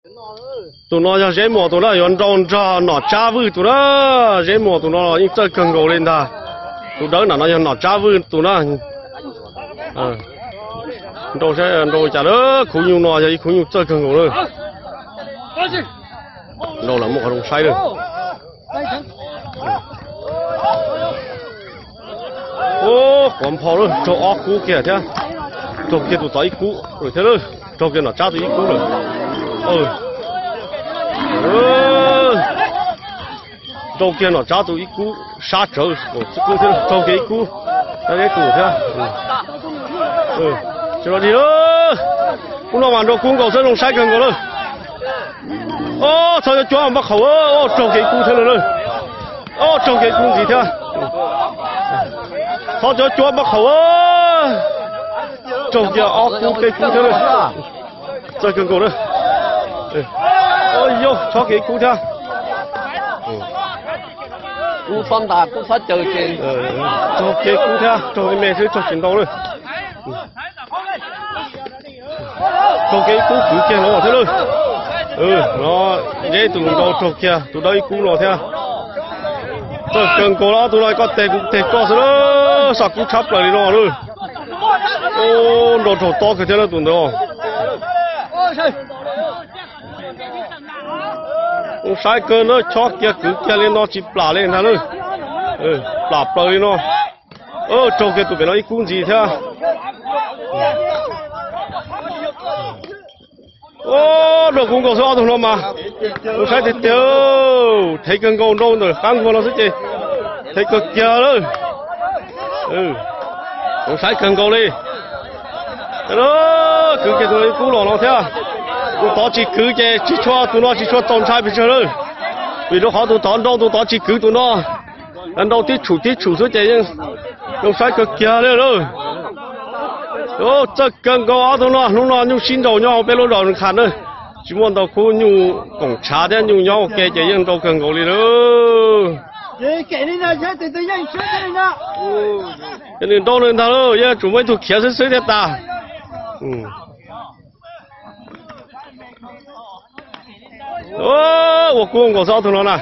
Tus no yog Zeb Muas tus na, yuav nrau nrog Nom Tsab Vwj tus na. Zeb Muas tus no yeej txawj kawg nkaus li ntag. Tus dawb nram no yog Nom Tsab Vwj tus na. Nrau saib nrau cas na, khub nyuj no yog ib khub nyuj txawj kawg nkaus na. Nrau lawm muaj qhov zoo saib lawm. Quav nphau lawm, raug ob kub kiag thiab. Raug kiag tus tod ib kub lawm thiab lawm, raug kiag Nom Tsab tus ib kub lawm. Nrau kiag Nom Tsab tus ib kub sab tsawv, kub thiab raug kiag ib kub, ib tus thiab. Tsis los dig lawm, kub no mas nrau kub nkaus xwb zoo saib kawg nkaus lawm. Ob, txhob cuab cuab npaj qhaum, raug kiag ib kub thiab lawm. Ob, raug kiag ib kub ntxiv thiab. Txhob cuab cuab npaj qhaum, raug kiag ob kub peb kub thiab lawm. Txawj kawg nkaus na. Yog txhob kiag ib kub thiab. Kub txhob ntas, kub txhob caw ces. Raug kiag ib kub thiab, raug me me xwb raug tsis ntau lawm. Raug kiag ib kub kwv kiag no thiab lawm. No, Zeb tus nrau raug kiag tus dawb ib kub no thiab. Txawj kawg nkaus, ob tug no koj teg kuv teg koj xwb lawm, sab kub tshab plaws li no lawm. Nrau raug tob kawg thiab lawm tus ntawd. Zoo saib kawg na, chob kiag kwv kiag li no tsis plam li ntag lawm. Plam plaws li no. Raug kiag tus pem no ib kub ntxiv thiab. Nrau kub nkaus xwb ob tug no mas. Zoo saib tiag tiag, thev kawg nkaus nrau ntawm qab nkuaj no xwb ces thev kawg kiag lawm. Zoo saib kawg nkaus li. Kwv kiag tus no ib kub los no thiab. Tus tod tsis kwv ces tsis tshua, tus no tsis tshua txaus ntshai pes tsawg lawm. Vim rau qhov tus tod nrau, tus tod tsis kwv tus no. Nrau tib tshum tib tshum xwb ces yeej zoo saib kawg kiag li lawm. Txawj kawg nkaus ob tug no, hnub no nyuj sib nraus nyob hauv peb lub zos Nws Qhas na. Tsis muaj ntau khub nyuj koom tshav thiab nyuj nyob ua ke ces yeej nrau kawg nkaus li lawm. Ces nws nrau nws ntag lauj, yeej tsum muaj ib tug khiav xwb xwb thiaj tas. Ua kub nkaus xwb ob tug no na.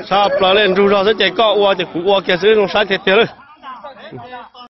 Tshaj plaws li, nrug zog xwb ces koj ua ces kuv ua kiag xwb zoo saib tiag tiag lawm.